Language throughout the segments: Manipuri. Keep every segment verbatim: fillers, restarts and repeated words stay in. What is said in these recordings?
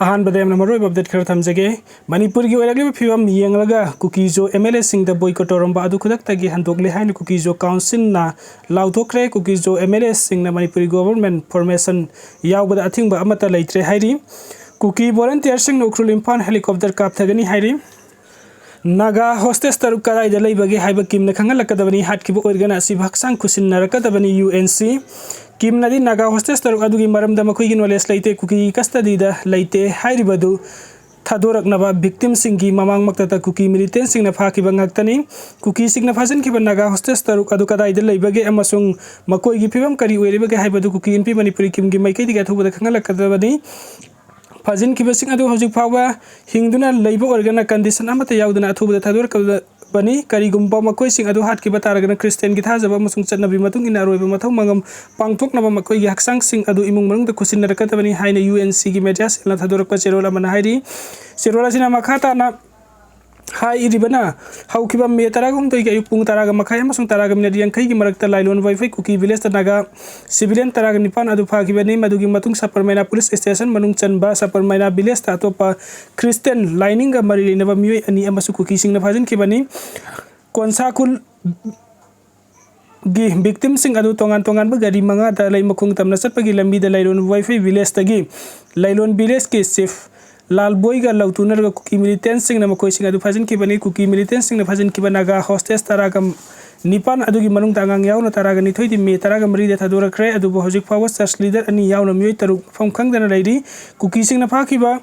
ꯑꯍꯥꯟꯕꯗ ꯌꯥꯝꯅ ꯃꯔꯨꯑꯣꯏꯕ ꯑꯞꯗꯦꯠ ꯈꯔ ꯊꯝꯖꯒꯦ꯫ ꯃꯅꯤꯄꯨꯔꯒꯤ ꯑꯣꯏꯔꯛꯂꯤꯕ ꯐꯤꯕꯝ ꯌꯦꯡꯂꯒ ꯀꯨꯀꯤꯖꯣ ꯑꯦꯝ ꯑꯦꯜ ꯑꯦꯁꯤꯡꯗ ꯕꯣꯏꯀꯣꯠ ꯇꯧꯔꯝꯕ ꯑꯗꯨ ꯈꯨꯗꯛꯇꯒꯤ ꯍꯟꯗꯣꯛꯂꯦ ꯍꯥꯏꯅ ꯀꯨꯀꯤꯖꯣ ꯀꯥꯎꯟꯁꯤꯜꯅ ꯂꯥꯎꯊꯣꯛꯈ꯭ꯔꯦ꯫ ꯀꯨꯀꯤꯖꯣ ꯑꯦꯝ ꯑꯦꯜ ꯑꯦꯁꯤꯡꯅ ꯃꯅꯤꯄꯨꯔꯤ ꯒꯣꯚꯔꯟꯃꯦꯟꯠ ꯐꯣꯔꯃꯦꯁꯟ ꯌꯥꯎꯕꯗ ꯑꯊꯤꯡꯕ ꯑꯃꯠꯇ ꯂꯩꯇ꯭ꯔꯦ ꯍꯥꯏꯔꯤ꯫ ꯀꯨꯀꯤ ꯚꯣꯂꯟꯇꯤꯌꯔꯁꯤꯡꯅ ꯎꯈ꯭ꯔꯨꯜ ꯏꯝꯐꯥꯜ ꯍꯦꯂꯤꯀꯣꯞꯇꯔ ꯀꯥꯞꯊꯒꯅꯤ ꯍꯥꯏꯔꯤ꯫ ꯅꯥꯒꯥ ꯍꯣꯁꯇꯦꯖ ꯇꯔꯨꯛ ꯀꯗꯥꯏꯗ ꯂꯩꯕꯒꯦ ꯍꯥꯏꯕ ꯀꯤꯝꯅ ꯈꯪꯍꯜꯂꯛꯀꯗꯕꯅꯤ, ꯍꯥꯠꯈꯤꯕ ꯑꯣꯏꯔꯒꯅ ꯑꯁꯤꯕꯨ ꯍꯛꯆꯥꯡ ꯈꯨꯁꯤꯟꯅꯔꯛꯀꯗꯕꯅꯤ꯫ U N C ꯀꯤꯝꯅꯗꯤ Naga hostage ꯇꯔꯨꯛ ꯑꯗꯨꯒꯤ ꯃꯔꯝꯗ ꯃꯈꯣꯏꯒꯤ ꯅꯣꯂꯦꯖ ꯂꯩꯇꯦ, ꯀꯨꯀꯤꯒꯤ ꯀꯁꯇꯗꯤꯗ ꯂꯩꯇꯦ ꯍꯥꯏꯔꯤꯕꯗꯨ ꯊꯥꯗꯣꯔꯛꯅꯕ ꯚꯤꯛꯇꯤꯝꯁꯤꯡꯒꯤ ꯃꯃꯥꯡꯃꯛꯇꯗ ꯀꯨꯀꯤ ꯃꯤꯂꯤꯇꯦꯟꯁꯤꯡꯅ ꯐꯥꯈꯤꯕ ꯉꯥꯛꯇꯅꯤ꯫ ꯀꯨꯀꯤꯁꯤꯡꯅ ꯐꯥꯖꯤꯟꯈꯤꯕ ꯅꯥꯒꯥ ꯍꯣꯁꯇꯦꯖ ꯇꯔꯨꯛ ꯑꯗꯨ ꯀꯗꯥꯏꯗ ꯂꯩꯕꯒꯦ ꯑꯃꯁꯨꯡ ꯃꯈꯣꯏꯒꯤ ꯐꯤꯕꯝ ꯀꯔꯤ ꯑꯣꯏꯔꯤꯕꯒꯦ ꯍꯥꯏꯕꯗꯨ ꯀꯨꯀꯤ ꯏꯟꯄꯤ ꯃꯅꯤꯄꯨꯔꯤ ꯀꯤꯝꯒꯤ ꯃꯥꯏꯀꯩꯗꯒꯤ ꯑꯊꯨꯕꯗ ꯈꯪꯍꯜꯂꯛꯀꯗꯕꯅꯤ꯫ ꯐꯥꯖꯤꯟꯈꯤꯕꯁꯤꯡ ꯑꯗꯨ ꯍꯧꯖꯤꯛ ꯐꯥꯎꯕ ꯍꯤꯡꯗꯨꯅ ꯂꯩꯕ ꯑꯣꯏꯔꯒꯅ ꯀꯟꯗꯤꯁꯟ ꯑꯃꯠꯇ ꯌꯥꯎꯗꯅ ꯑꯊꯨꯕꯗ ꯊꯥꯗꯣꯔꯛꯀꯗꯕꯅꯤ꯫ ꯀꯔꯤꯒꯨꯝꯕ ꯃꯈꯣꯏꯁꯤꯡ ꯑꯗꯨ ꯍꯥꯠꯈꯤꯕ ꯇꯥꯔꯒꯅ ꯈ꯭ꯔꯤꯁꯇꯤꯌꯥꯟꯒꯤ ꯊꯥꯖꯕ ꯑꯃꯁꯨꯡ ꯆꯠꯅꯕꯤ ꯃꯇꯨꯡ ꯏꯟꯅ ꯑꯔꯣꯏꯕ ꯃꯊꯧ ꯃꯉꯝ ꯄꯥꯡꯊꯣꯛꯅꯕ ꯃꯈꯣꯏꯒꯤ ꯍꯛꯆꯥꯡꯁꯤꯡ ꯑꯗꯨ ꯏꯃꯨꯡ ꯃꯅꯨꯡꯗ ꯈꯨꯠꯁꯤꯟꯅꯔꯛꯀꯗꯕꯅꯤ ꯍꯥꯏꯅ ꯌꯨ ꯑꯦꯟ ꯁꯤꯒꯤ ꯃꯦꯗꯤꯌꯥ ꯁꯦꯜꯅ ꯊꯥꯗꯣꯔꯛꯄ ꯆꯦꯔꯣꯜ ꯑꯃꯅ ꯍꯥꯏꯔꯤ꯫ ꯆꯦꯔꯣꯜ ꯑꯁꯤꯅ ꯃꯈꯥ ꯇꯥꯅ ꯍꯥꯏꯔꯤꯕꯅ, ꯍꯧꯈꯤꯕ ꯃꯦ ꯇꯔꯥꯍꯨꯝꯗꯣꯏꯒꯤ ꯑꯌꯨꯛ ꯄꯨꯡ ꯇꯔꯥꯒ ꯃꯈꯥꯏ ꯑꯃꯁꯨꯡ ꯇꯔꯥꯒ ꯃꯤꯅꯤꯠ ꯌꯥꯡꯈꯩꯒꯤ ꯃꯔꯛꯇ ꯂꯥꯏꯂꯣꯟ ꯋꯥꯏꯐꯩ ꯀꯨꯀꯤ ꯚꯤꯂꯦꯖꯇ ꯅꯥꯒꯥ ꯁꯤꯚꯤꯂꯤꯌꯟ ꯇꯔꯥꯒ ꯅꯤꯄꯥꯟ ꯑꯗꯨ ꯐꯥꯈꯤꯕꯅꯤ꯫ ꯃꯗꯨꯒꯤ ꯃꯇꯨꯡ ꯁꯄꯔꯃꯩꯅꯥ ꯄꯨꯂꯤꯁ ꯁ꯭ꯇꯦꯁꯟ ꯃꯅꯨꯡ ꯆꯟꯕ ꯁꯄꯔꯃꯩꯅꯥ ꯚꯤꯂꯦꯖꯇ ꯑꯇꯣꯞꯄ ꯈ꯭ꯔꯤꯁꯇꯤꯌꯟ ꯂꯥꯏꯅꯤꯡꯒ ꯃꯔꯤ ꯂꯩꯅꯕ ꯃꯤꯑꯣꯏ ꯑꯅꯤ ꯑꯃꯁꯨ ꯀꯨꯀꯤꯁꯤꯡꯅ ꯐꯥꯖꯤꯟꯈꯤꯕꯅꯤ꯫ ꯀꯣꯟꯁꯥ ꯈꯨꯜ ꯒꯤ ꯚꯤꯛꯇꯤꯝꯁꯤꯡ ꯑꯗꯨ ꯇꯣꯉꯥꯟ ꯇꯣꯉꯥꯟꯕ ꯒꯥꯔꯤ ꯃꯉꯥꯗ ꯂꯩꯃꯈꯣꯡ ꯇꯝꯅ ꯆꯠꯄꯒꯤ ꯂꯝꯕꯤꯗ ꯂꯩꯂꯣꯟ ꯋꯥꯏꯐꯩ ꯚꯤꯂꯦꯖꯇꯒꯤ ꯂꯩꯂꯣꯟ ꯚꯤꯂꯦꯖꯀꯤ ꯆꯤꯐ ꯂꯥꯜꯕꯣꯏꯒ ꯂꯧꯇꯨꯅꯔꯒ ꯀꯨꯀꯤ ꯃꯤꯂꯤꯇꯦꯟꯁꯤꯡꯅ ꯃꯈꯣꯏꯁꯤꯡ ꯑꯗꯨ ꯐꯥꯖꯤꯟꯈꯤꯕꯅꯤ꯫ ꯀꯨꯀꯤ ꯃꯤꯂꯤꯇꯦꯟꯁꯤꯡꯅ ꯐꯥꯖꯤꯟꯈꯤꯕ ꯅꯥꯒꯥ ꯍꯣꯁꯇꯦꯖ ꯇꯔꯥꯒ ꯅꯤꯄꯥꯟ ꯑꯗꯨꯒꯤ ꯃꯅꯨꯡꯗ ꯑꯉꯥꯡ ꯌꯥꯎꯅ ꯇꯔꯥꯒ ꯅꯤꯊꯣꯏꯗꯤ ꯃꯦ ꯇꯔꯥꯒ ꯃꯔꯤꯗ ꯊꯥꯗꯣꯔꯛꯈ꯭ꯔꯦ, ꯑꯗꯨꯕꯨ ꯍꯧꯖꯤꯛ ꯐꯥꯎꯕ ꯆꯔꯆ ꯂꯤꯗꯔ ꯑꯅꯤ ꯌꯥꯎꯅ ꯃꯤꯑꯣꯏ ꯇꯔꯨꯛ ꯃꯐꯝ ꯈꯪꯗꯅ ꯂꯩꯔꯤ꯫ ꯀꯨꯀꯤꯁꯤꯡꯅ ꯐꯥꯈꯤꯕ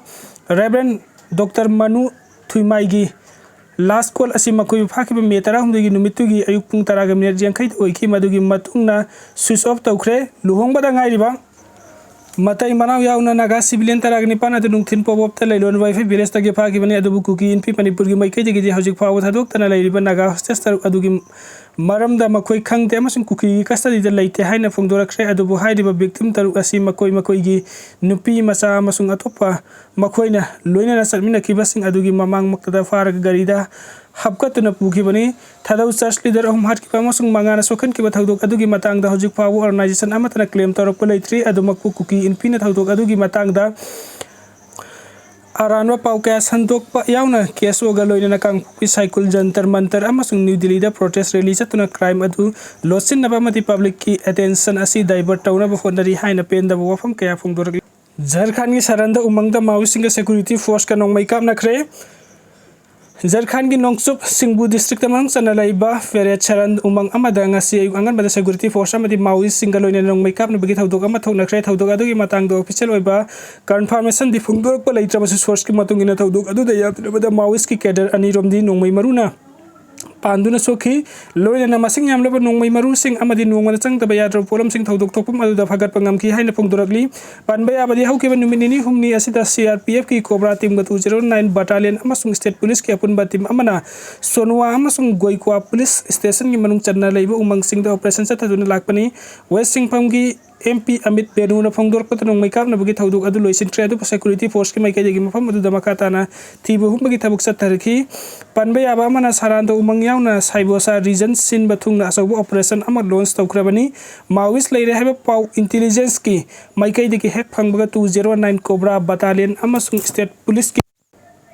ꯔꯦꯚꯔꯦꯟ ꯗꯣꯛꯇꯔ ꯃꯅꯨ ꯊꯨꯏꯃꯥꯏꯒꯤ ꯂꯥꯁ ꯀꯣꯜ ꯑꯁꯤ ꯃꯈꯣꯏꯕꯨ ꯐꯥꯈꯤꯕ ꯃꯦ ꯇꯔꯥꯍꯨꯝꯗꯣꯏꯒꯤ ꯅꯨꯃꯤꯠꯇꯨꯒꯤ ꯑꯌꯨꯛ ꯄꯨꯡ ꯇꯔꯥꯒ ꯃꯤꯅꯤꯠ ꯌꯥꯡꯈꯩꯗ ꯑꯣꯏꯈꯤ꯫ ꯃꯗꯨꯒꯤ ꯃꯇꯨꯡꯗ ꯁ꯭ꯋꯤꯆ ꯑꯣꯐ ꯇꯧꯈ꯭ꯔꯦ꯫ ꯂꯨꯍꯣꯡꯕꯗ ꯉꯥꯏꯔꯤꯕ ꯃꯇꯩ ꯃꯅꯥꯎ ꯌꯥꯎꯅ ꯅꯥꯒꯥ ꯁꯤꯚꯤꯂꯤꯌꯟ ꯇꯔꯥꯒ ꯅꯤꯄꯥꯟ ꯑꯗꯨ ꯅꯨꯡꯊꯤꯜ ꯄꯣꯕꯣꯞꯇ ꯂꯩꯂꯣꯟ ꯋꯥꯏꯐꯩ ꯚꯤꯂꯦꯖꯇꯒꯤ ꯐꯥꯈꯤꯕꯅꯤ꯫ ꯑꯗꯨꯕꯨ ꯀꯨꯀꯤ ꯏꯟꯐꯤ ꯃꯅꯤꯄꯨꯔꯒꯤ ꯃꯥꯏꯀꯩꯗꯒꯤꯗꯤ ꯍꯧꯖꯤꯛ ꯐꯥꯎꯕ ꯊꯥꯗꯣꯛꯇꯅ ꯂꯩꯔꯤꯕ ꯅꯥꯒꯥ ꯍꯣꯁꯇꯦꯖ ꯇꯔꯨꯛ ꯑꯗꯨꯒꯤ ꯃꯔꯝꯗ ꯃꯈꯣꯏ ꯈꯪꯗꯦ ꯑꯃꯁꯨꯡ ꯀꯨꯀꯤꯒꯤ ꯀꯁꯇꯗꯤꯗ ꯂꯩꯇꯦ ꯍꯥꯏꯅ ꯐꯣꯡꯗꯣꯔꯛꯈ꯭ꯔꯦ꯫ ꯑꯗꯨꯕꯨ ꯍꯥꯏꯔꯤꯕ ꯚꯤꯛꯇꯤꯝ ꯇꯔꯨꯛ ꯑꯁꯤ ꯃꯈꯣꯏ ꯃꯈꯣꯏꯒꯤ ꯅꯨꯄꯤ ꯃꯆꯥ ꯑꯃꯁꯨꯡ ꯑꯇꯣꯞꯄ ꯃꯈꯣꯏꯅ ꯂꯣꯏꯅꯅ ꯆꯠꯃꯤꯟꯅꯈꯤꯕꯁꯤꯡ ꯑꯗꯨꯒꯤ ꯃꯃꯥꯡꯃꯛꯇꯗ ꯐꯥꯔꯒ ꯒꯥꯔꯤꯗ ꯍꯥꯞꯀꯠꯇꯨꯅ ꯄꯨꯈꯤꯕꯅꯤ꯫ ꯊꯥꯗꯧ ꯆꯔꯆ ꯂꯤꯗꯔ ꯑꯍꯨꯝ ꯍꯥꯠꯈꯤꯕ ꯑꯃꯁꯨꯡ ꯃꯉꯥꯅ ꯁꯣꯛꯍꯟꯈꯤꯕ ꯊꯧꯗꯣꯛ ꯑꯗꯨꯒꯤ ꯃꯇꯥꯡꯗ ꯍꯧꯖꯤꯛ ꯐꯥꯎꯕ ꯑꯣꯔꯒꯅꯥꯏꯖꯦꯁꯟ ꯑꯃꯠꯇꯅ ꯀ꯭ꯂꯦꯝ ꯇꯧꯔꯛꯄ ꯂꯩꯇ꯭ꯔꯤ꯫ ꯑꯗꯨꯃꯛꯄꯨ ꯀꯨꯀꯤ ꯏꯟꯐꯤꯅ ꯊꯧꯗꯣꯛ ꯑꯗꯨꯒꯤ ꯃꯇꯥꯡꯗ ꯑꯔꯥꯟꯕ ꯄꯥꯎ ꯀꯌꯥ ꯁꯟꯗꯣꯛꯄ ꯌꯥꯎꯅ ꯀꯦꯁ ꯑꯣꯒ ꯂꯣꯏꯅꯅ ꯀꯥꯡꯄꯣꯛꯄꯤ ꯁꯥꯏꯀꯨꯜ ꯖꯟꯇꯔ ꯃꯟꯇꯔ ꯑꯃꯁꯨꯡ ꯅ꯭ꯌꯨ ꯗꯤꯜꯂꯤꯗ ꯄ꯭ꯔꯣꯇꯦꯁ ꯔꯦꯂꯤ ꯆꯠꯇꯨꯅ ꯀ꯭ꯔꯥꯏꯝ ꯑꯗꯨ ꯂꯣꯠꯁꯤꯟꯅꯕ ꯑꯃꯗꯤ ꯄꯕ꯭ꯂꯤꯛꯀꯤ ꯑꯦꯇꯦꯟꯁꯟ ꯑꯁꯤ ꯗꯥꯏꯚꯔꯠ ꯇꯧꯅꯕ ꯍꯣꯠꯅꯔꯤ ꯍꯥꯏꯅ ꯄꯦꯟꯗꯕ ꯋꯥꯐꯝ ꯀꯌꯥ ꯐꯣꯡꯗꯣꯔꯛꯂꯤ꯫ ꯖꯔꯈꯥꯟꯒꯤ ꯁꯔꯟꯗ ꯎꯃꯪꯗ ꯃꯥꯑꯣꯏꯁꯤꯡꯒ ꯁꯦꯀ꯭ꯌꯨꯔꯤꯇꯤ ꯐꯣꯔꯁꯀ ꯅꯣꯡꯃꯩ ꯀꯥꯞꯅꯈ꯭ꯔꯦ꯫ ꯖꯔꯈꯥꯟꯒꯤ ꯅꯣꯡꯆꯨꯞ ꯁꯤꯡꯕꯨ ꯗꯤꯁꯇ꯭ꯔꯤꯛꯇ ꯃꯅꯨꯡ ꯆꯟꯅ ꯂꯩꯕ ꯐꯦꯔꯦꯠ ꯁꯔꯟ ꯎꯃꯪ ꯑꯃꯗ ꯉꯁꯤ ꯑꯌꯨꯛ ꯑꯉꯟꯕꯗ ꯁꯦꯀ꯭ꯌꯨꯔꯤꯇꯤ ꯐꯣꯔꯁ ꯑꯃꯗꯤ ꯃꯥꯑꯣꯏꯁꯤꯡꯒ ꯂꯣꯏꯅꯅ ꯅꯣꯡꯃꯩ ꯀꯥꯞꯅꯕꯒꯤ ꯊꯧꯗꯣꯛ ꯑꯃ ꯊꯣꯛꯅꯈ꯭ꯔꯦ꯫ ꯊꯧꯗꯣꯛ ꯑꯗꯨꯒꯤ ꯃꯇꯥꯡꯗ ꯑꯣꯐꯤꯁꯤꯌꯦꯜ ꯑꯣꯏꯕ ꯀꯟꯐꯥꯔꯃꯦꯁꯟꯗꯤ ꯐꯣꯡꯗꯣꯔꯛꯄ ꯂꯩꯇ꯭ꯔꯕꯁꯨ, ꯁꯣꯔꯁꯀꯤ ꯃꯇꯨꯡ ꯏꯟꯅ ꯊꯧꯗꯣꯛ ꯑꯗꯨꯗ ꯌꯥꯝꯗ꯭ꯔꯕꯗ ꯃꯥꯑꯣꯏꯁꯀꯤ ꯀꯦꯗꯔ ꯑꯅꯤꯔꯣꯝꯗꯤ ꯅꯣꯡꯃꯩ ꯃꯔꯨꯅ ꯄꯥꯟꯗꯨꯅ ꯁꯣꯛꯈꯤ꯫ ꯂꯣꯏꯅꯅ ꯃꯁꯤꯡ ꯌꯥꯝꯂꯕ ꯅꯣꯡꯃꯩ ꯃꯔꯨꯁꯤꯡ ꯑꯃꯗꯤ ꯅꯣꯡꯃꯗ ꯆꯪꯗꯕ ꯌꯥꯗ꯭ꯔꯕ ꯄꯣꯠꯂꯝꯁꯤꯡ ꯊꯧꯗꯣꯛ ꯊꯣꯛꯐꯝ ꯑꯗꯨꯗ ꯐꯒꯠꯄ ꯉꯝꯈꯤ ꯍꯥꯏꯅ ꯐꯣꯡꯗꯣꯔꯛꯂꯤ꯫ ꯄꯟꯕ ꯌꯥꯕꯗꯤ, ꯍꯧꯈꯤꯕ ꯅꯨꯃꯤꯠ ꯅꯤꯅꯤ ꯍꯨꯝꯅꯤ ꯑꯁꯤꯗ ꯁꯤ ꯑꯥꯔ ꯄꯤ ꯑꯦꯐꯀꯤ ꯀꯣꯕ꯭ꯔꯥ ꯇꯤꯝꯒ ꯇꯨ ꯖꯦꯔꯣ ꯅꯥꯏꯟ ꯕꯠꯇꯥꯂꯤꯌꯟ ꯑꯃꯁꯨꯡ ꯁ꯭ꯇꯦꯠ ꯄꯨꯂꯤꯁꯀꯤ ꯑꯄꯨꯟꯕ ꯇꯤꯝ ꯑꯃꯅ ꯁꯣꯅꯋꯥ ꯑꯃꯁꯨꯡ ꯒꯣꯏꯀ꯭ꯋꯥ ꯄꯨꯂꯤꯁ ꯁ꯭ꯇꯦꯁꯟꯒꯤ ꯃꯅꯨꯡ ꯆꯟꯅ ꯂꯩꯕ ꯎꯃꯪꯁꯤꯡꯗ ꯑꯣꯄꯔꯦꯁꯟ ꯆꯠꯊꯗꯨꯅ ꯂꯥꯛꯄꯅꯤ꯫ ꯋꯦꯁ ꯁꯤꯡꯐꯝꯒꯤ ꯑꯦꯝ ꯄꯤ ꯑꯃꯤꯠ ꯕꯦꯅꯨꯅ ꯐꯣꯡꯗꯣꯔꯛꯄꯗ ꯅꯣꯡꯃꯩ ꯀꯥꯞꯅꯕꯒꯤ ꯊꯧꯗꯣꯛ ꯑꯗꯨ ꯂꯣꯏꯁꯤꯟꯈ꯭ꯔꯦ, ꯑꯗꯨꯕꯨ ꯁꯦꯀ꯭ꯌꯨꯔꯤꯇꯤ ꯐꯣꯔꯁꯀꯤ ꯃꯥꯏꯀꯩꯗꯒꯤ ꯃꯐꯝ ꯑꯗꯨꯗ ꯃꯈꯥ ꯇꯥꯅ ꯊꯤꯕ ꯍꯨꯝꯕꯒꯤ ꯊꯕꯛ ꯆꯠꯊꯔꯛꯈꯤ꯫ ꯄꯟꯕ ꯌꯥꯕ ꯑꯃꯅ, ꯁꯥꯔꯥꯟꯗ ꯎꯃꯪ ꯌꯥꯎꯅ ꯁꯥꯏꯕꯣꯁꯥ ꯔꯤꯖꯟ ꯁꯤꯟꯕ ꯊꯨꯡꯅ ꯑꯆꯧꯕ ꯑꯣꯄꯔꯦꯁꯟ ꯑꯃ ꯂꯣꯟꯆ ꯇꯧꯈ꯭ꯔꯕꯅꯤ꯫ ꯃꯥꯑꯣꯏꯁ ꯂꯩꯔꯦ ꯍꯥꯏꯕ ꯄꯥꯎ ꯏꯟꯇꯤꯂꯤꯖꯦꯟꯁꯀꯤ ꯃꯥꯏꯀꯩꯗꯒꯤ ꯍꯦꯛ ꯐꯪꯕꯒ two zero nine cobra battalion ꯑꯃꯁꯨꯡ ꯁ꯭ꯇꯦꯠ ꯄꯨꯂꯤꯁꯀꯤ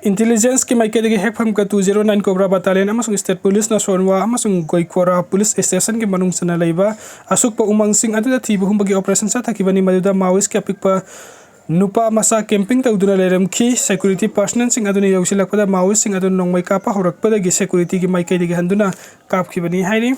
ꯏꯟꯇꯤꯂꯤꯖꯦꯟꯁꯀꯤ ꯃꯥꯏꯀꯩꯗꯒꯤ ꯍꯦꯛ ꯐꯪꯕ two zero nine cobra battalion ꯑꯃꯁꯨꯡ ꯁ꯭ꯇꯦꯠ ꯄꯨꯂꯤꯁꯅ ꯁꯣꯟꯋꯥ ꯑꯃꯁꯨꯡ ꯒꯣꯏꯀꯣꯔꯥ ꯄꯨꯂꯤꯁ ꯁ꯭ꯇꯦꯁꯟꯒꯤ ꯃꯅꯨꯡ ꯆꯟꯅ ꯂꯩꯕ ꯑꯁꯣꯛꯄ ꯎꯃꯪꯁꯤꯡ ꯑꯗꯨꯗ ꯊꯤꯕ ꯍꯨꯝꯕꯒꯤ ꯑꯣꯄꯔꯦꯁꯟ ꯆꯠꯊꯈꯤꯕꯅꯤ, ꯃꯗꯨꯗ ꯃꯥꯑꯣꯏꯁꯀꯤ ꯑꯄꯤꯛꯄ ꯅꯨꯄꯥ ꯃꯆꯥ ꯀꯦꯝꯄꯤꯡ ꯇꯧꯗꯨꯅ ꯂꯩꯔꯝꯈꯤ꯫ ꯁꯦꯀ꯭ꯌꯨꯔꯤꯇꯤ ꯄꯥꯔꯁꯅꯦꯜꯁꯤꯡ ꯑꯗꯨꯅ ꯌꯧꯁꯤꯜꯂꯛꯄꯗ ꯃꯥꯑꯣꯏꯁꯤꯡ ꯑꯗꯨꯅ ꯅꯣꯡꯃꯩ ꯀꯥꯞꯄ ꯍꯧꯔꯛꯄꯗꯒꯤ ꯁꯦꯀ꯭ꯌꯨꯔꯤꯇꯤꯒꯤ ꯃꯥꯏꯀꯩꯗꯒꯤ ꯍꯟꯗꯨꯅ ꯀꯥꯞꯈꯤꯕꯅꯤ ꯍꯥꯏꯔꯤ꯫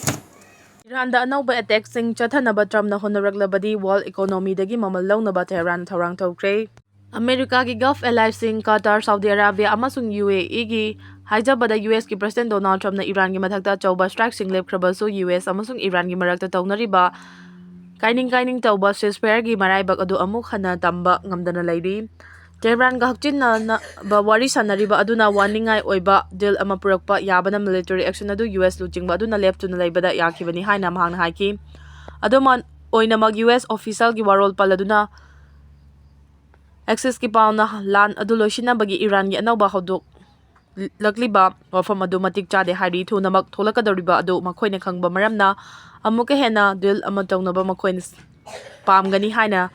ꯏꯔꯥꯟꯗ ꯑꯅꯧꯕ ꯑꯦꯇꯦꯛꯁꯤꯡ ꯆꯠꯊꯅꯕ ꯇ꯭ꯔꯝꯞꯅ ꯍꯣꯠꯅꯔꯛꯂꯕꯗꯤ ꯋꯥꯔꯜ ꯏꯀꯣꯅꯣꯃꯤꯗꯒꯤ ꯃꯃꯜ ꯂꯧꯅꯕ ꯇꯦꯍꯔꯥꯟ ꯊꯧꯔꯥꯡ ꯇꯧꯈ꯭ꯔꯦ꯫ ꯑꯃꯦꯔꯤꯀꯥꯒꯤ ꯒꯜꯐ ꯑꯦꯂꯥꯏꯁꯤꯡ ꯀꯇꯥꯔ, ꯁꯥꯎꯗꯤ ꯑꯔꯥꯕꯤꯌꯥ ꯑꯃꯁꯨꯡ ꯌꯨ ꯑꯦ ꯏꯒꯤ ꯍꯥꯏꯖꯕꯗ ꯌꯨ ꯑꯦꯁꯀꯤ ꯄ꯭ꯔꯁꯤꯗꯦꯟ ꯗꯣꯅꯥꯜꯗ ꯇ꯭ꯔꯝꯞꯅ ꯏꯔꯥꯟꯒꯤ ꯃꯊꯛꯇ ꯑꯆꯧꯕ ꯁ꯭ꯇ꯭ꯔꯥꯏꯛꯁꯤꯡ ꯂꯦꯞꯈ꯭ꯔꯕꯁꯨ, ꯌꯨ ꯑꯦꯁ ꯑꯃꯁꯨꯡ ꯏꯔꯥꯟꯒꯤ ꯃꯔꯛꯇ ꯇꯧꯅꯔꯤꯕ ꯀꯥꯏꯅꯤꯡ ꯀꯥꯏꯅꯤꯡ ꯇꯧꯕ ꯁꯤꯖꯐꯌꯔꯒꯤ ꯃꯔꯥꯏꯕꯛ ꯑꯗꯨ ꯑꯃꯨꯛ ꯍꯟꯅ ꯇꯝꯕ ꯉꯝꯗꯅ ꯂꯩꯔꯤ꯫ ꯇꯦꯍꯔꯥꯟꯒ ꯍꯛꯆꯤꯟꯅꯕ ꯋꯥꯔꯤ ꯁꯥꯟꯅꯔꯤꯕ ꯑꯗꯨꯅ ꯋꯥꯅꯤꯡꯉꯥꯏ ꯑꯣꯏꯕ ꯗꯤꯜ ꯑꯃ ꯄꯨꯔꯛꯄ ꯌꯥꯕꯅ ꯃꯤꯂꯤꯇꯔꯤ ꯑꯦꯛꯁꯟ ꯑꯗꯨ ꯌꯨ ꯑꯦꯁ ꯂꯨꯆꯤꯡꯕ ꯑꯗꯨꯅ ꯂꯦꯞꯇꯨꯅ ꯂꯩꯕꯗ ꯌꯥꯈꯤꯕꯅꯤ ꯍꯥꯏꯅ ꯃꯍꯥꯛꯅ ꯍꯥꯏꯈꯤ꯫ ꯑꯗꯨꯃ ꯑꯣꯏꯅꯃꯛ, ꯌꯨ ꯑꯦꯁ ꯑꯣꯐꯤꯁꯤꯌꯦꯜꯒꯤ ꯋꯥꯔꯣꯜ ꯄꯜ ꯑꯗꯨꯅ ꯑꯦꯛꯁꯤꯁꯀꯤ ꯄꯥꯎꯅ ꯂꯥꯟ ꯑꯗꯨ ꯂꯣꯏꯁꯤꯟꯅꯕꯒꯤ ꯏꯔꯥꯟꯒꯤ ꯑꯅꯧꯕ ꯍꯧꯗꯣꯛꯂꯛꯂꯤꯕ ꯋꯥꯐꯝ ꯑꯗꯨ ꯃꯇꯤꯛ ꯆꯥꯗꯦ ꯍꯥꯏꯔꯤ꯫ ꯊꯨꯅꯃꯛ ꯊꯣꯛꯂꯛꯀꯗꯧꯔꯤꯕ ꯑꯗꯨ ꯃꯈꯣꯏꯅ ꯈꯪꯕ ꯃꯔꯝꯅ, ꯑꯃꯨꯛꯀ ꯍꯦꯟꯅ ꯗꯤꯜ ꯑꯃ ꯇꯧꯅꯕ ꯃꯈꯣꯏꯅ ꯄꯥꯝꯒꯅꯤ ꯍꯥꯏꯅ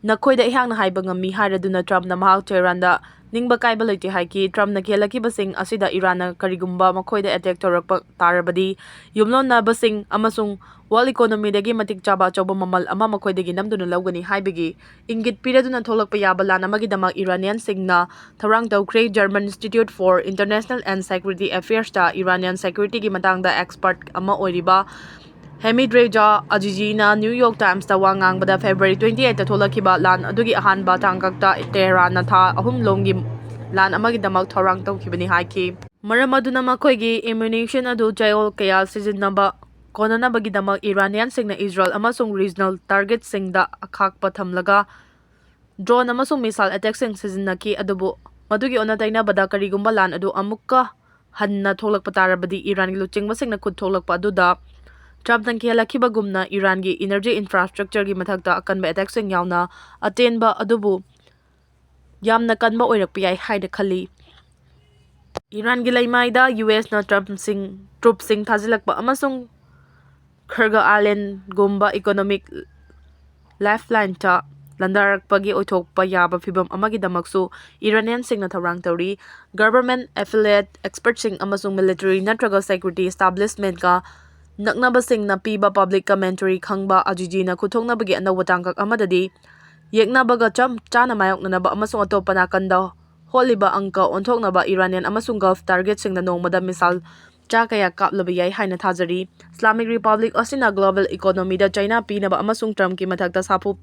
"ꯅꯈꯣꯏꯗ ꯑꯩꯍꯥꯛꯅ ꯍꯥꯏꯕ ꯉꯝꯃꯤ" ꯍꯥꯏꯔꯗꯨꯅ ꯇ꯭ꯔꯝꯞꯅ ꯃꯍꯥꯛ ꯇꯦꯍꯔꯥꯟꯗ ꯅꯤꯡꯕ ꯀꯥꯏꯕ ꯂꯩꯇꯦ ꯍꯥꯏꯈꯤ꯫ ꯇ꯭ꯔꯝꯞꯅ ꯀꯤꯍꯜꯂꯛꯈꯤꯕꯁꯤꯡ ꯑꯁꯤꯗ ꯏꯔꯥꯟꯅ ꯀꯔꯤꯒꯨꯝꯕ ꯃꯈꯣꯏꯗ ꯑꯦꯇꯦꯛ ꯇꯧꯔꯛꯄ ꯇꯥꯔꯕꯗꯤ, ꯌꯨꯝꯂꯣꯟꯅꯕꯁꯤꯡ ꯑꯃꯁꯨꯡ ꯋꯥꯔꯜ ꯏꯀꯣꯅꯣꯃꯤꯗꯒꯤ ꯃꯇꯤꯛ ꯆꯥꯕ ꯑꯆꯧꯕ ꯃꯃꯜ ꯑꯃ ꯃꯈꯣꯏꯗꯒꯤ ꯅꯝꯗꯨꯅ ꯂꯧꯒꯅꯤ ꯍꯥꯏꯕꯒꯤ ꯏꯪꯒꯤꯠ ꯄꯤꯔꯗꯨꯅ ꯊꯣꯛꯂꯛꯄ ꯌꯥꯕ ꯂꯥꯟ ꯑꯃꯒꯤꯗꯃꯛ ꯏꯔꯥꯅꯤꯌꯥꯟꯁꯤꯡꯅ ꯊꯧꯔꯥꯡ ꯇꯧꯈ꯭ꯔꯦ꯫ German Institute for International and Security Affairsꯇ Iranian ꯁꯦꯀ꯭ꯌꯨꯔꯤꯇꯤꯒꯤ ꯃꯇꯥꯡꯗ ꯑꯦꯛꯁꯄꯔꯠ ꯑꯃ ꯑꯣꯏꯔꯤꯕ ꯍꯦꯃꯤꯗ ꯔꯦꯖꯥ ꯑꯖꯤꯖꯤꯅ ꯅ꯭ꯌꯨ ꯌꯣꯔꯛ ꯇꯥꯏꯝꯁꯇ ꯋꯥ ꯉꯥꯡꯕꯗ, ꯐꯦꯕ꯭ꯔꯨꯋꯥꯔꯤ twenty eightꯇ ꯊꯣꯛꯂꯛꯈꯤꯕ ꯂꯥꯟ ꯑꯗꯨꯒꯤ ꯑꯍꯥꯟꯕ ꯇꯥꯡꯀꯛꯇ ꯇꯦꯍꯔꯥꯟꯅ ꯊꯥ ꯑꯍꯨꯝ ꯂꯣꯝꯒꯤ ꯂꯥꯟ ꯑꯃꯒꯤꯗꯃꯛ ꯊꯧꯔꯥꯡ ꯇꯧꯈꯤꯕꯅꯤ ꯍꯥꯏꯈꯤ꯫ ꯃꯔꯝ ꯑꯗꯨꯅ ꯃꯈꯣꯏꯒꯤ ꯑꯦꯃꯨꯅꯤꯁꯟ ꯑꯗꯨ ꯆꯌꯣꯜ ꯀꯌꯥ ꯁꯤꯖꯤꯟꯅꯕ ꯀꯣꯟꯅꯅꯕꯒꯤꯗꯃꯛ ꯏꯔꯥꯅꯤꯌꯥꯟꯁꯤꯡꯅ ꯏꯖꯔꯦꯜ ꯑꯃꯁꯨꯡ ꯔꯤꯖꯅꯦꯜ ꯇꯥꯔꯒꯦꯠꯁꯤꯡꯗ ꯑꯈꯥꯛꯄ ꯊꯝꯂꯒ ꯗ꯭ꯔꯣꯟ ꯑꯃꯁꯨꯡ ꯃꯤꯁꯥꯏꯜ ꯑꯦꯇꯦꯛꯁꯤꯡ ꯁꯤꯖꯤꯟꯅꯈꯤ꯫ ꯑꯗꯨꯕꯨ ꯃꯗꯨꯒꯤ ꯑꯣꯟꯅ ꯇꯩꯅꯕꯗ, ꯀꯔꯤꯒꯨꯝꯕ ꯂꯥꯟ ꯑꯗꯨ ꯑꯃꯨꯛꯀ ꯍꯟꯅ ꯊꯣꯛꯂꯛꯄ ꯇꯥꯔꯕꯗꯤ, ꯏꯔꯥꯟꯒꯤ ꯂꯨꯆꯤꯡꯕꯁꯤꯡꯅ ꯈꯨꯠ ꯊꯣꯛꯂꯛꯄ ꯑꯗꯨꯗ ꯇ꯭ꯔꯝꯞꯅ ꯀꯤꯍꯜꯂꯛꯈꯤꯕꯒꯨꯝꯅ ꯏꯔꯥꯟꯒꯤ ꯏꯅꯔꯖꯤ ꯏꯟꯐ꯭ꯔꯥꯁꯇ꯭ꯔꯛꯆꯔꯒꯤ ꯃꯊꯛꯇ ꯑꯀꯟꯕ ꯑꯦꯇꯦꯛꯁꯤꯡ ꯌꯥꯎꯅ ꯑꯇꯦꯟꯕ ꯑꯗꯨꯕꯨ ꯌꯥꯝꯅ ꯀꯟꯕ ꯑꯣꯏꯔꯛꯄ ꯌꯥꯏ ꯍꯥꯏꯅ ꯈꯜꯂꯤ꯫ ꯏꯔꯥꯟꯒꯤ ꯂꯩꯃꯥꯏꯗ ꯌꯨ ꯑꯦꯁꯅ ꯇ꯭ꯔꯝꯞꯁꯤꯡ, ꯇ꯭ꯔꯨꯞꯁꯤꯡ ꯊꯥꯖꯤꯜꯂꯛꯄ ꯑꯃꯁꯨꯡ ꯈꯔꯒ ꯑꯥꯏꯂꯦꯟꯒꯨꯝꯕ ꯏꯀꯣꯅꯣꯃꯤꯛ ꯂꯥꯏꯐꯂꯥꯏꯟꯇ ꯂꯥꯟꯗꯥꯔꯛꯄꯒꯤ ꯑꯣꯏꯊꯣꯛꯄ ꯌꯥꯕ ꯐꯤꯚꯝ ꯑꯃꯒꯤꯗꯃꯛꯁꯨ ꯏꯔꯥꯅꯤꯌꯟꯁꯤꯡꯅ ꯊꯧꯔꯥꯡ ꯇꯧꯔꯤ꯫ ꯒꯚꯔꯟꯃꯦꯟꯠ ꯑꯦꯐꯤꯂꯤꯌꯦꯠ ꯑꯦꯛꯁꯄꯔꯠꯁꯤꯡ ꯑꯃꯁꯨꯡ ꯃꯤꯂꯤꯇꯔꯤ ꯅꯠꯇ꯭ꯔꯒ ꯁꯦꯀ꯭ꯌꯨꯔꯤꯇꯤ ꯏꯁꯇꯥꯕ꯭ꯂꯤꯁꯃꯦꯟꯠꯀ ꯅꯛꯅꯕꯁꯤꯡꯅ ꯄꯤꯕ ꯄꯕ꯭ꯂꯤꯛ ꯀꯃꯦꯟꯇꯔꯤ ꯈꯪꯕ ꯑꯖꯤꯖꯤꯅ ꯈꯨꯠꯊꯣꯛꯅꯕꯒꯤ ꯑꯅꯧꯕ ꯇꯥꯡꯀꯛ ꯑꯃꯗꯗꯤ, ꯌꯦꯛꯅꯕꯒ ꯆꯞ ꯆꯥꯅ ꯃꯥꯌꯣꯛꯅꯅꯕ ꯑꯃꯁꯨꯡ ꯑꯇꯣꯞꯄ ꯅꯥꯀꯟꯗ ꯍꯣꯠꯂꯤꯕ ꯑꯪꯀ ꯑꯣꯟꯊꯣꯛꯅꯕ ꯏꯔꯥꯅꯤꯌꯟ ꯑꯃꯁꯨꯡ ꯒꯜꯐ ꯇꯥꯔꯒꯦꯠꯁꯤꯡꯗ ꯅꯣꯡꯃꯗ ꯃꯤꯁꯥꯏꯜ ꯆꯥ ꯀꯌꯥ ꯀꯥꯞꯂꯕ ꯌꯥꯏ ꯍꯥꯏꯅ ꯊꯥꯖꯔꯤ꯫ ꯏꯁꯂꯥꯃꯤꯛ ꯔꯤꯄꯕ꯭ꯂꯤꯛ ꯑꯁꯤꯅ ꯒ꯭ꯂꯣꯕꯦꯜ ꯏꯀꯣꯅꯣꯃꯤꯗ ꯆꯩꯅꯥ ꯄꯤꯅꯕ ꯑꯃꯁꯨꯡ ꯇ꯭ꯔꯝꯞꯀꯤ ꯃꯊꯛꯇ ꯁꯥꯐꯨ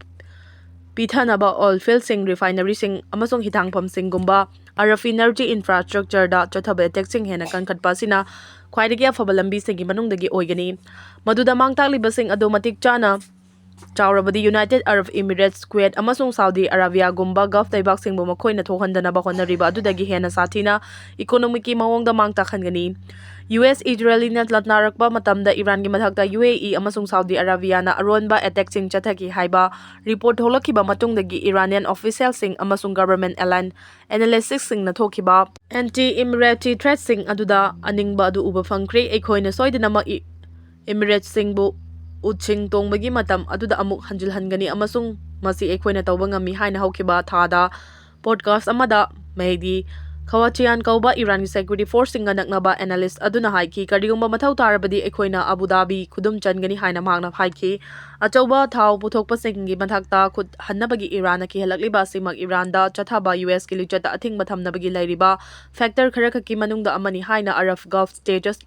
ꯄꯤꯊꯅꯕ ꯑꯣꯏꯜ ꯐꯤꯜꯁꯤꯡ, ꯔꯤꯐꯥꯏꯅꯔꯤꯁꯤꯡ ꯑꯃꯁꯨꯡ ꯍꯤꯊꯥꯡꯐꯝꯁꯤꯡꯒꯨꯝꯕ ꯑꯔꯕ ꯏꯅꯔꯖꯤ ꯏꯟꯐ꯭ꯔꯥꯁꯇ꯭ꯔꯛꯆꯔꯗ ꯆꯠꯊꯕ ꯑꯦꯇꯦꯛꯁꯤꯡ ꯍꯦꯟꯅ ꯀꯟꯈꯠꯄ ꯑꯁꯤꯅ ꯈ꯭ꯋꯥꯏꯗꯒꯤ ꯑꯐꯕ ꯂꯝꯕꯤꯁꯤꯡꯒꯤ ꯃꯅꯨꯡꯗꯒꯤ ꯑꯣꯏꯒꯅꯤ꯫ ꯃꯗꯨꯗ ꯃꯥꯡ ꯇꯥꯛꯂꯤꯕꯁꯤꯡ ꯑꯗꯨ ꯃꯇꯤꯛ ꯆꯥꯅ ꯆꯥꯎꯔꯕꯗꯤ ꯌꯨꯅꯥꯏꯇꯦꯗ ꯑꯔꯕ ꯏꯃꯤꯔꯦꯠꯁ, ꯀꯨꯋꯦꯠ ꯑꯃꯁꯨꯡ ꯁꯥꯎꯗꯤ ꯑꯔꯥꯕꯤꯌꯥꯒꯨꯝꯕ ꯒꯜꯐ ꯂꯩꯕꯥꯛꯁꯤꯡꯕꯨ ꯃꯈꯣꯏꯅ ꯊꯣꯛꯍꯟꯗꯅꯕ ꯍꯣꯠꯅꯔꯤꯕ ꯑꯗꯨꯗꯒꯤ ꯍꯦꯟꯅ ꯁꯥꯊꯤꯅ ꯏꯀꯣꯅꯣꯃꯤꯛꯀꯤ ꯃꯑꯣꯡꯗ ꯃꯥꯡ ꯇꯥꯛꯍꯟꯒꯅꯤ꯫ ꯌꯨ ꯑꯦꯁ ꯏꯖꯔꯦꯂꯤꯅ ꯂꯥꯟꯗꯥꯔꯛꯄ ꯃꯇꯝꯗ ꯏꯔꯥꯟꯒꯤ ꯃꯊꯛꯇ ꯌꯨ ꯑꯦ ꯏ ꯑꯃꯁꯨꯡ ꯁꯥꯎꯗꯤ ꯑꯔꯥꯕꯤꯌꯥꯅ ꯑꯔꯣꯟꯕ ꯑꯦꯇꯦꯛꯁꯤꯡ ꯆꯠꯊꯈꯤ ꯍꯥꯏꯕ ꯔꯤꯄꯣꯔꯠ ꯊꯣꯛꯂꯛꯈꯤꯕ ꯃꯇꯨꯡꯗꯒꯤ ꯏꯔꯥꯅꯤꯌꯟ ꯑꯣꯐꯤꯁꯤꯌꯦꯜꯁꯤꯡ ꯑꯃꯁꯨꯡ ꯒꯚꯔꯟꯃꯦꯟꯠ ꯑꯦꯂꯥꯏꯟ ꯑꯦꯅꯥꯂꯤꯁꯁꯤꯡꯅ ꯊꯣꯛꯈꯤꯕ ꯑꯦꯟꯇꯤ ꯏꯃꯤꯔꯦꯠꯁꯀꯤ ꯊ꯭ꯔꯦꯠꯁꯤꯡ ꯑꯗꯨꯗ ꯑꯅꯤꯡꯕ ꯑꯗꯨ ꯎꯕ ꯐꯪꯈ꯭ꯔꯦ꯫ ꯑꯩꯈꯣꯏꯅ ꯁꯣꯏꯗꯅꯃꯛ ꯏ-, ꯏꯃꯤꯔꯦꯠꯁꯤꯡꯕꯨ ꯎꯠꯁꯤꯡ ꯇꯣꯡꯕꯒꯤ ꯃꯇꯝ ꯑꯗꯨꯗ ꯑꯃꯨꯛ ꯍꯟꯖꯤꯜꯍꯟꯒꯅꯤ ꯑꯃꯁꯨꯡ ꯃꯁꯤ ꯑꯩꯈꯣꯏꯅ ꯇꯧꯕ ꯉꯝꯃꯤ ꯍꯥꯏꯅ ꯍꯧꯈꯤꯕ ꯊꯥꯗ ꯄꯣꯗꯀꯥꯁ ꯑꯃꯗ ꯃꯦꯍꯗꯤ ꯈꯋꯥꯆꯤꯌꯥꯟ ꯀꯧꯕ ꯏꯔꯥꯟꯒꯤ ꯁꯦꯀ꯭ꯌꯨꯔꯤꯇꯤ ꯐꯣꯔꯁꯁꯤꯡꯒ ꯅꯛꯅꯕ ꯑꯦꯅꯥꯂꯤꯁ ꯑꯗꯨꯅ ꯍꯥꯏꯈꯤ, "ꯀꯔꯤꯒꯨꯝꯕ ꯃꯊꯧ ꯇꯥꯔꯕꯗꯤ ꯑꯩꯈꯣꯏꯅ ꯑꯕꯨ ꯙꯥꯕꯤ ꯈꯨꯗꯨꯝ ꯆꯟꯒꯅꯤ" ꯍꯥꯏꯅ ꯃꯍꯥꯛꯅ ꯍꯥꯏꯈꯤ꯫ ꯑꯆꯧꯕ ꯊꯥꯎ ꯄꯨꯊꯣꯛꯄꯁꯤꯡꯒꯤ ꯃꯊꯛꯇ ꯈꯨꯠ ꯍꯟꯅꯕꯒꯤ ꯏꯔꯥꯟꯅ ꯀꯤꯍꯜꯂꯛꯂꯤꯕ ꯑꯁꯤꯃꯛ ꯏꯔꯥꯟꯗ ꯆꯠꯊꯕ ꯌꯨ ꯑꯦꯁꯀꯤ ꯂꯤꯆꯠꯇ ꯑꯊꯤꯡꯕ ꯊꯝꯅꯕꯒꯤ ꯂꯩꯔꯤꯕ ꯐꯦꯛꯇꯔ ꯈꯔꯈꯛꯀꯤ ꯃꯅꯨꯡꯗ ꯑꯃꯅꯤ ꯍꯥꯏꯅ ꯑꯔꯕ ꯒꯜꯐ ꯁ꯭ꯇꯦꯇꯁ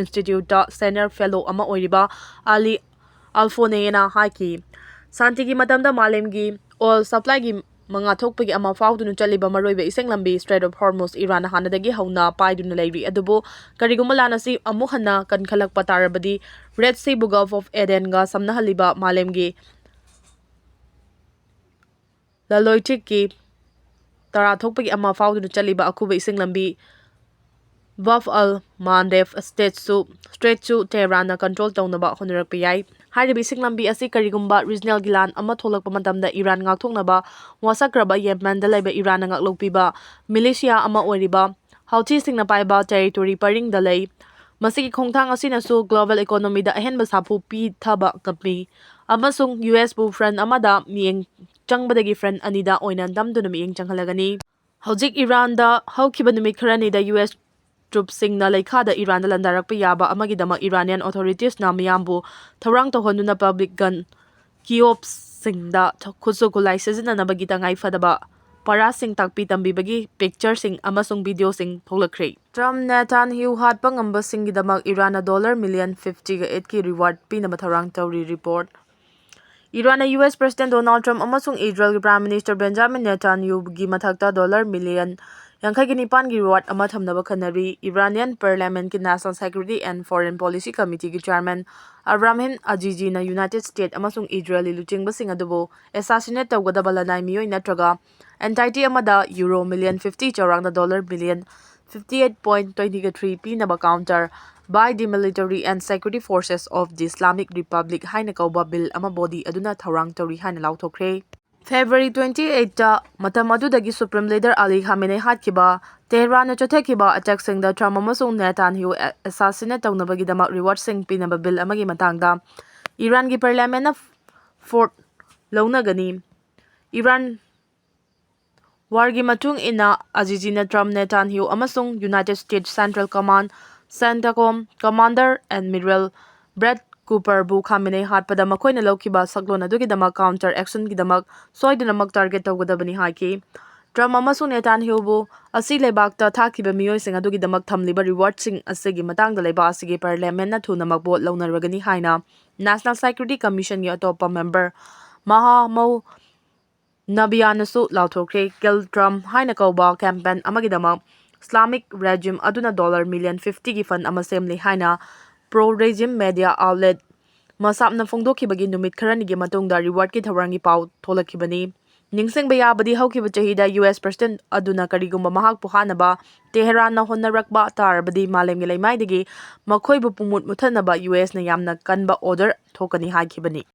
ꯏꯟꯁꯇꯤꯇ꯭ꯌꯨꯠꯇ ꯁꯦꯅꯤꯌꯔ ꯐꯦꯂꯣ ꯑꯃ ꯑꯣꯏꯔꯤꯕ ꯑꯂꯤ ꯑꯜꯐꯣꯅꯦꯅ ꯍꯥꯏꯈꯤ꯫ ꯁꯥꯟꯇꯤꯒꯤ ꯃꯇꯝꯗ ꯃꯥꯂꯦꯝꯒꯤ ꯑꯣꯏꯜ ꯁꯄ꯭ꯂꯥꯏꯒꯤ ꯃꯉꯥ ꯊꯣꯛꯄꯒꯤ ꯑꯃ ꯐꯥꯎꯗꯨꯅ ꯆꯠꯂꯤꯕ ꯃꯔꯨꯑꯣꯏꯕ ꯏꯁꯤꯡ ꯂꯝꯕꯤ ꯁ꯭ꯇ꯭ꯔꯦꯠ ꯑꯣꯐ ꯍꯣꯔꯃꯨꯖ ꯏꯔꯥꯟꯅ ꯍꯥꯟꯅꯗꯒꯤ ꯍꯧꯅ ꯄꯥꯏꯗꯨꯅ ꯂꯩꯔꯤ꯫ ꯑꯗꯨꯕꯨ ꯀꯔꯤꯒꯨꯝꯕ ꯂꯥꯟ ꯑꯁꯤ ꯑꯃꯨꯛ ꯍꯟꯅ ꯀꯟꯈꯠꯂꯛꯄ ꯇꯥꯔꯕꯗꯤ, ꯔꯦꯗ ꯁꯤꯕꯨ ꯒꯜꯐ ꯑꯣꯐ ꯑꯦꯗꯦꯟꯒ ꯁꯝꯅꯍꯜꯂꯤꯕ ꯃꯥꯂꯦꯝꯒꯤ ꯂꯂꯣꯟ ꯏꯇꯤꯛꯀꯤ ꯇꯔꯥ ꯊꯣꯛꯄꯒꯤ ꯑꯃ ꯐꯥꯎꯗꯨꯅ ꯆꯠꯂꯤꯕ ꯑꯀꯨꯕ ꯏꯁꯤꯡ ꯂꯝꯕꯤ ꯕꯥꯕ ꯑꯜ ꯃꯥꯟꯗꯦꯕ ꯁ꯭ꯇ꯭ꯔꯦꯠꯁꯨ, ꯁ꯭ꯇ꯭ꯔꯦꯠꯁꯨ ꯇꯦꯍꯔꯥꯟꯅ ꯀꯟꯇ꯭ꯔꯣꯜ ꯇꯧꯅꯕ ꯍꯣꯠꯅꯔꯛꯄ ꯌꯥꯏ꯫ ꯍꯥꯏꯔꯤꯕ ꯏꯁꯤꯡ ꯂꯝꯕꯤ ꯑꯁꯤ ꯀꯔꯤꯒꯨꯝꯕ ꯔꯤꯖꯅꯦꯜꯒꯤ ꯂꯥꯟ ꯑꯃ ꯊꯣꯛꯂꯛꯄ ꯃꯇꯝꯗ ꯏꯔꯥꯟ ꯉꯥꯛꯊꯣꯛꯅꯕ ꯋꯥꯁꯛꯈ꯭ꯔꯕ ꯌꯦꯃꯦꯟꯗ ꯂꯩꯕ ꯏꯔꯥꯟꯅ ꯉꯥꯛꯂꯧꯄꯤꯕ ꯃꯤꯂꯤꯁꯤꯌꯥ ꯑꯃ ꯑꯣꯏꯔꯤꯕ ꯍꯧꯊꯤꯁꯤꯡꯅ ꯄꯥꯏꯕ ꯇꯦꯔꯤꯇꯣꯔꯤ ꯄꯔꯤꯡꯗ ꯂꯩ꯫ ꯃꯁꯤꯒꯤ ꯈꯣꯡꯊꯥꯡ ꯑꯁꯤꯅꯁꯨ ꯒ꯭ꯂꯣꯕꯦꯜ ꯏꯀꯣꯅꯣꯃꯤꯗ ꯑꯍꯦꯟꯕ ꯁꯥꯐꯨ ꯄꯤꯊꯕ ꯉꯝꯃꯤ ꯑꯃꯁꯨꯡ ꯌꯨ ꯑꯦꯁꯄꯨ ꯐ꯭ꯔꯟ ꯑꯃꯗ ꯃꯤꯠꯌꯦꯡ ꯆꯪꯕꯗꯒꯤ ꯐ꯭ꯔꯟ ꯑꯅꯤꯗ ꯑꯣꯏꯅ ꯅꯝꯗꯨꯅ ꯃꯤꯠꯌꯦꯡ ꯆꯪꯍꯜꯂꯒꯅꯤ꯫ ꯍꯧꯖꯤꯛ ꯏꯔꯥꯟꯗ ꯍꯧꯈꯤꯕ ꯅꯨꯃꯤꯠ ꯈꯔꯅꯤꯗ ꯌꯨ ꯑꯦꯁ ꯇ꯭ꯔꯨꯞꯁꯤꯡꯅ ꯂꯩꯈꯥꯗ ꯏꯔꯥꯟꯗ ꯂꯥꯟꯗꯥꯔꯛꯄ ꯌꯥꯕ ꯑꯃꯒꯤꯗꯃꯛ ꯏꯔꯥꯅꯤꯌꯥꯟ ꯑꯣꯊꯣꯔꯤꯇꯤꯁꯅ ꯃꯤꯌꯥꯝꯕꯨ ꯊꯧꯔꯥꯡ ꯇꯧꯍꯟꯗꯨꯅ ꯄꯕ꯭ꯂꯤꯛ ꯒꯟ ꯀꯤꯑꯣꯞꯁꯤꯡꯗ ꯈꯨꯠꯁꯨ ꯈꯨꯠꯂꯥꯏ ꯁꯤꯖꯤꯟꯅꯅꯕꯒꯤ ꯇꯉꯥꯏ ꯐꯗꯕ ꯄꯔꯥꯁꯤꯡ ꯇꯥꯛꯄꯤ ꯇꯝꯕꯤꯕꯒꯤ ꯄꯤꯛꯆꯔꯁꯤꯡ ꯑꯃꯁꯨꯡ ꯚꯤꯗꯤꯑꯣꯁꯤꯡ ꯊꯣꯛꯂꯛꯈ꯭ꯔꯦ꯫ ꯇ꯭ꯔꯝꯞ ꯅꯦꯇꯥꯟꯌꯥꯍꯨ ꯍꯥꯠꯄ ꯉꯝꯕꯁꯤꯡꯒꯤꯗꯃꯛ ꯏꯔꯥꯟꯅ ꯗꯣꯂꯔ ꯃꯤꯂꯤꯌꯟ ꯐꯤꯐꯇꯤꯒ ꯑꯩꯠꯀꯤ ꯔꯤꯋꯥꯔꯗ ꯄꯤꯅꯕ ꯊꯧꯔꯥꯡ ꯇꯧꯔꯤ꯫ ꯔꯤꯄꯣꯔꯠ꯫ ꯏꯔꯥꯟꯅ U S president Donald Trump ꯑꯃꯁꯨꯡ ꯏꯖꯔꯦꯜꯒꯤ ꯄ꯭ꯔꯥꯏꯝ ꯃꯤꯅꯤꯁꯇꯔ ꯕꯦꯟꯖꯥꯃꯤꯟ ꯅꯦꯇꯥꯟꯌꯥꯍꯨꯒꯤ ꯃꯊꯛꯇ ꯗꯣꯂꯔ ꯃꯤꯂꯤꯌꯟ ꯌꯥꯡꯈꯩꯒ ꯅꯤꯄꯥꯟꯒꯤ ꯔꯤꯋꯥꯔꯗ ꯑꯃ ꯊꯝꯅꯕ ꯈꯟꯅꯔꯤ꯫ ꯏꯔꯥꯅꯤꯌꯟ ꯄꯥꯔꯂꯤꯌꯥꯃꯦꯟꯠꯀꯤ national security and foreign policy ꯀꯃꯤꯇꯤꯒꯤ ꯆꯦꯌꯔꯃꯦꯟ ꯑꯕ꯭ꯔꯥꯍꯤꯝ ꯑꯖꯤꯖꯤꯅ ꯌꯨꯅꯥꯏꯇꯦꯗ ꯁ꯭ꯇꯦꯠ ꯑꯃꯁꯨꯡ ꯏꯖꯔꯦꯜꯒꯤ ꯂꯨꯆꯤꯡꯕꯁꯤꯡ ꯑꯗꯨꯕꯨ ꯑꯦꯁꯥꯁꯤꯅꯦꯠ ꯇꯧꯒꯗꯕ ꯂꯅꯥꯏ ꯃꯤꯑꯣꯏ ꯅꯠꯇ꯭ꯔꯒ ꯑꯦꯟꯇꯤꯇꯤ ꯑꯃꯗ ꯌꯨꯔꯣ ꯃꯤꯂꯤꯌꯟ ꯐꯤꯐꯇꯤ ꯆꯥꯎꯔꯥꯛꯅ dollar million fifty eight point twenty three ꯄꯤꯅꯕ counter by the military and security forces of the Islamic Republic ꯍꯥꯏꯅ ꯀꯧꯕ ꯕꯤꯜ ꯑꯃ ꯕꯣꯗꯤ ꯑꯗꯨꯅ ꯊꯧꯔꯥꯡ ꯇꯧꯔꯤ ꯍꯥꯏꯅ ꯂꯥꯎꯊꯣꯛꯈ꯭ꯔꯦ꯫ ꯐꯦꯕ꯭ꯔꯨꯋꯥꯔꯤ ꯇ꯭ꯋꯦꯟꯇꯤ ꯑꯩꯠꯇ ꯃꯇꯝ ꯑꯗꯨꯗꯒꯤ ꯁꯨꯄ꯭ꯔꯤꯝ ꯂꯤꯗꯔ ꯑꯂꯤ ꯈꯥꯃꯦꯅꯦ ꯍꯥꯠꯈꯤꯕ ꯇꯦꯍꯔꯥꯟꯅ ꯆꯠꯊꯈꯤꯕ ꯑꯦꯇꯦꯛꯁꯤꯡꯗ ꯇ꯭ꯔꯝꯞ ꯑꯃꯁꯨꯡ ꯅꯦꯇꯥꯟꯌꯥꯍꯨ ꯑꯦꯁꯥꯁꯤꯅꯦꯠ ꯇꯧꯅꯕꯒꯤꯗꯃꯛ ꯔꯤꯋꯥꯔꯗꯁꯤꯡ ꯄꯤꯅꯕ ꯕꯤꯜ ꯑꯃꯒꯤ ꯃꯇꯥꯡꯗ ꯏꯔꯥꯟꯒꯤ ꯄꯥꯔꯂꯤꯌꯥꯃꯦꯟꯠꯅ ꯐꯣꯔꯠ ꯂꯧꯅꯒꯅꯤ꯫ ꯏꯔꯥꯟ ꯋꯥꯔꯒꯤ ꯃꯇꯨꯡ ꯏꯟꯅ ꯑꯖꯤꯖꯤꯅ ꯇ꯭ꯔꯝꯞ, ꯅꯦꯇꯥꯟꯌꯥꯍꯨ ꯑꯃꯁꯨꯡ United States Central Command, CENTCOM, Commander Admiral Brett Cooperꯕꯨ ꯈꯥꯃꯤꯅꯩ ꯍꯥꯠꯄꯗ ꯃꯈꯣꯏꯅ ꯂꯧꯈꯤꯕ ꯁꯛꯂꯣꯟ ꯑꯗꯨꯒꯤꯗꯃꯛ counter actionꯒꯤꯗꯃꯛ ꯁꯣꯏꯗꯅꯃꯛ target ꯇꯧꯒꯗꯕꯅꯤ ꯍꯥꯏꯈꯤ꯫ ꯇ꯭ꯔꯝꯞ ꯑꯃꯁꯨꯡ ꯅꯦꯇꯥꯟꯌꯥꯍꯨꯕꯨ ꯑꯁꯤ ꯂꯩꯕꯥꯛꯇ ꯊꯥꯈꯤꯕ ꯃꯤꯑꯣꯏꯁꯤꯡ ꯑꯗꯨꯒꯤꯗꯃꯛ ꯊꯝꯂꯤꯕ rewardꯁꯤꯡ ꯑꯁꯤꯒꯤ ꯃꯇꯥꯡꯗ ꯂꯩꯕꯥꯛ ꯑꯁꯤꯒꯤ parliamentꯅ ꯊꯨꯅꯃꯛ vote ꯂꯧꯅꯔꯒꯅꯤ ꯍꯥꯏꯅ National Security Commissionꯒꯤ ꯑꯇꯣꯞꯄ member ꯃꯍꯥꯃꯧ ꯅꯕꯤꯌꯥꯅꯁꯨ ꯂꯥꯎꯊꯣꯛꯈ꯭ꯔꯦ꯫ Kill Trump ꯍꯥꯏꯅ ꯀꯧꯕ campaign ꯑꯃꯒꯤꯗꯃꯛ Islamic Regime ꯑꯗꯨꯅ dollar million fiftyꯒꯤ fund ꯑꯃ ꯁꯦꯝꯂꯤ ꯍꯥꯏꯅ pro-regime media outlet ꯃꯁꯥꯞꯅ ꯐꯣꯡꯗꯣꯛꯈꯤꯕꯒꯤ ꯅꯨꯃꯤꯠ ꯈꯔꯅꯤꯒꯤ ꯃꯇꯨꯡꯗ rewardꯀꯤ ꯊꯧꯔꯥꯡꯒꯤ ꯄꯥꯎ ꯊꯣꯛꯂꯛꯈꯤꯕꯅꯤ꯫ ꯅꯤꯡꯁꯤꯡꯕ ꯌꯥꯕꯗꯤ, ꯍꯧꯈꯤꯕ ꯆꯍꯤꯗ U S president ꯑꯗꯨꯅ ꯀꯔꯤꯒꯨꯝꯕ ꯃꯍꯥꯛꯄꯨ ꯍꯥꯠꯅꯕ ꯇꯦꯍꯔꯥꯟꯅ ꯍꯣꯠꯅꯔꯛꯄ ꯇꯥꯔꯕꯗꯤ, ꯃꯥꯂꯦꯝꯒꯤ ꯂꯩꯃꯥꯏꯗꯒꯤ ꯃꯈꯣꯏꯕꯨ ꯄꯨꯡꯃꯨꯠ ꯃꯨꯠꯊꯠꯅꯕ U Sꯅ ꯌꯥꯝꯅ ꯀꯟꯕ order ꯊꯣꯛꯀꯅꯤ ꯍꯥꯏꯈꯤꯕꯅꯤ꯫